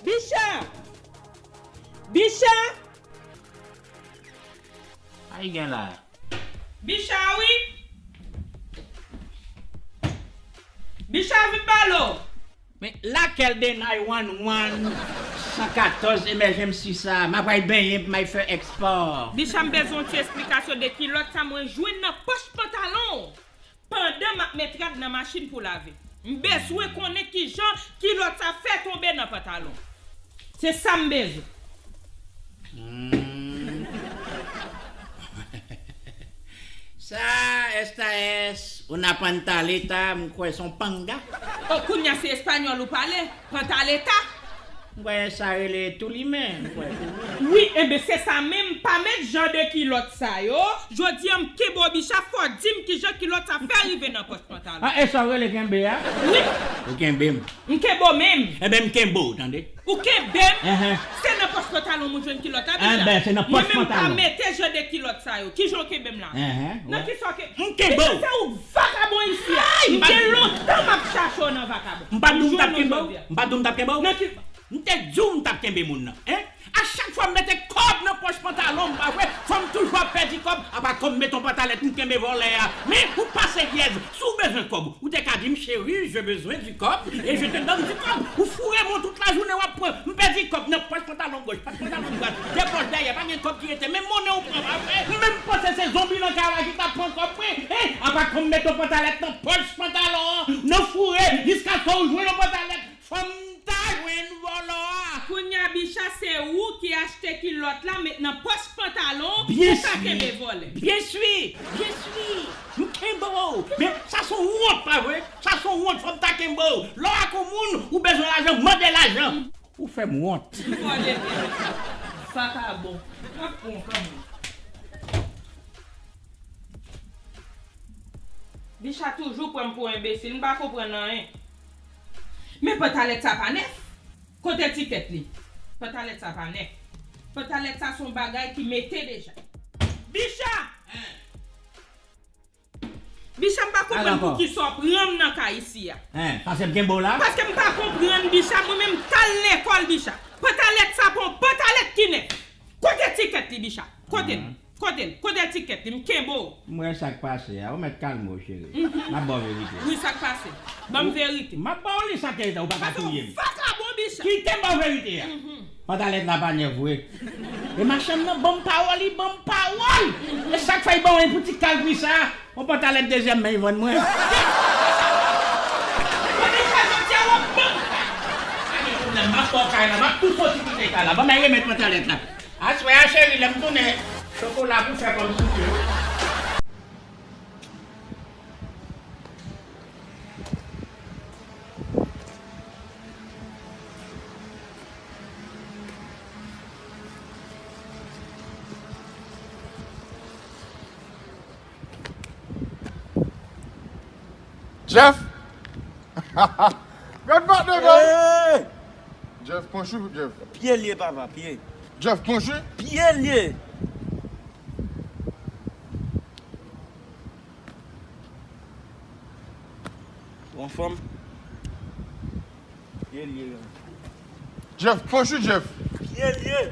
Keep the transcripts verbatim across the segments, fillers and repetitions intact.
Bicha! Bicha! Sa ki gen la? Bicha wi! Bicha vin pale w! Men lakèl de nine one one, san katòz emergency sa? M ap al benyen pou m al fè ekspò. Bicha, m bezwen yon ti esplikasyon de kilòt sa mwen jwenn nan pòch pantalon w. Pandan m ap met rad nan machin pou lave, m bezwen konnen kijan kilòt sa fè tonbe nan pantalon. Se sa m bezwen. Hmm. Sa, esta es una pantaleta, m kwè se yon panga. O, kounye a se espanyòl ou pale? Pantaleta? M kwè sa rele toulimen, m kwè toulimen. Wi, enben se sa menm, pa met jan de kilòt sa yo. Jodi a m kenbe w Bicha, fò w di m kijan kilòt sa fè rive nan pòch pantalon. A, e sa w rele kenbe a? Wi. Ou kenbe m. M kenbe w menm. Enben m kenbe w, tande. Ou kenbe m? Enhen. Se nan pòch pantalon m ou jwenn kilòt la, Bicha. Enben, se nan pòch pantalon. Mwen menm pa mete jan de kilòt sa yo. Kijan w kenbe m la? Enhen, nan kisa w kenbe m? M kenbe w. Bicha, se ou vakabon isi a. M gen lontan m ap chache w nan vakabon. M pa di w m t ap kenbe w? M pa di w m t ap kenbe w? Nan ki M te di w m t ap kenbe moun nan, en? A chak fwa m mete kòb nan pòch pantalon m, pa vre, fò m toujou ap pèdi kòb. Apa kòm m mete yon pantalèt m kenbe vòlè a. Men, ou pase lyèz. Si w bezwen kòb, ou te ka di m, chérie, j'ai besoin du cob, et je te donne du cob. Ou foure m tout lajounen w ap pran. M pèdi kòb nan pòch pantalon goch, pòch pantalon dwat, de pòch dèyè, pa gen kòb ki rete. Men monnen ou pran, pa vre? M menm panse se zonbi nan kay la ki t ap pran kòb mwen, en? Apa kòm m mete yon pantalèt nan pòch pantalon an, nan foure, jiskaske w jwenn yon pantalèt. Fò m ta jwenn vòlò a. Kounye a, Bicha, se ou ki achte kilòt la, met nan pòch pantalon, ou pa kenbe vòlè. Bien sûr, bien sûr. M kenbe w. Men sa se yon wont, pa vre? Sa se yon wont, fò m ta kenbe w. Lè w ak yon moun, ou bezwen lajan, mande lajan. Ou fè m wont. M vòlè tèt. Vakabon. M ap pran w kanmenm. Bicha toujou pran m pou enbesil, m pa konprann anyen. Men pantalèt sa pa nèf. Kote etikèt li? Pantalèt sa pa nèf. Pantalèt sa se yon bagay ki mete deja. Bicha! Bicha, m pa konprann poukisa w pran m nan kay isi a. Hein, paske m kenbe w la? Paske m pa konprann, Bicha, mwen menm m t al lekòl, Bicha. Pantalèt sa pa yon pantalèt ki nèf. Kote etikèt li, Bicha? Kote l? Kote l? Kote etikèt li? M kenbe w. M wè sa k pase a. Ou mèt kalme w, cheri. M ap ba w verite. Wi, sa k pase? Ban m verite. M ap ba w li sa k, ou pa ka touye m. Paske w vakabon, Bicha. Kite m ba w verite a. Pantalèt la pa nèf vre. E machann nan ban m pawòl, li ban m pawòl. E sa k fè l ban w pou ti kal pri sa. Yon pantalèt dezyèm men li vann mwen. Mwen deja jodi a w ap ban m. Pa gen pwoblèm, m ap ba w kay la, m ap tou soti kite kay la. Ban m al remèt pantalèt la. Aswè a, cheri, lè m tounen, chokola pou fè kòm souke. Jeff! Gad patnè, bro! Hey! Jeff, pran chou, Jeff. Pye l ye, papa, pye. Jeff, pran chou. Pye l ye. Ou anfòm? Pye l ye, menm. Jeff, pran chou, Jeff. Pye l ye.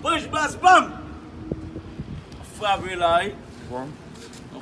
Panch baz pa m! Frape la, wi. Bon. An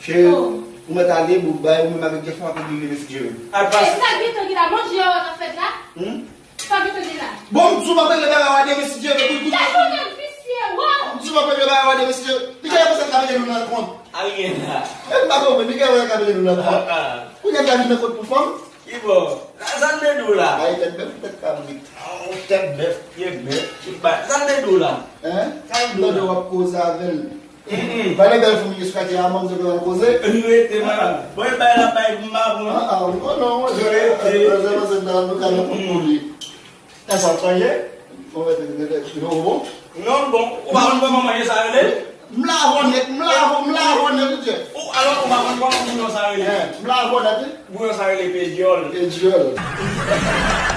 Cheri, ou mèt ale, bout bay, ou menm avèk Jeff, w ap rive Messi Jerry. E sa k gentan gen la, manje yo k ap fèt la? Hmm? Sa k gentan gen la? Bon, m di w m ap regle bagay w a de Messi Jerry, kout kout. Gade yon nèg visye, wow! M di w m ap regle bagay w a de Messi Jerry. Li ka panse l ka mete nou nan kont. A, li gen la. E m pa konprann, li ka wè l ka mete nou nan kont. Kounye a l ka vin nan kont pou fanm. Ki bò? Sa, sa l te di w la? Bay tèt bèf ou tèt kabrit? Aw, tèt bèf, pye bèf, tout bagay. Sa l te di w la? Hein? Sa l di w la? Tande w ap koze avè l. Mm, mm. Pale bèl fanmi ki sou katye a, manm, se pou al koze. Rete, manman. Bon, e bay la bay pou m pa pran. Ah, ah, oh non, rete. Rete, rete, rete, nou ka nan kont pou li. Sa sa w fè? Bon, rete, rete, rete. Non, bon. Ou pa konn kòman manje sa rele? M la honnête, m la, m la honnête, wi, Jeff. Ou, alò, ou pa konn kòman bouyon sa rele? Eh, m la honnête, wi. Bouyon sa rele pye dyòl. Pye dyòl.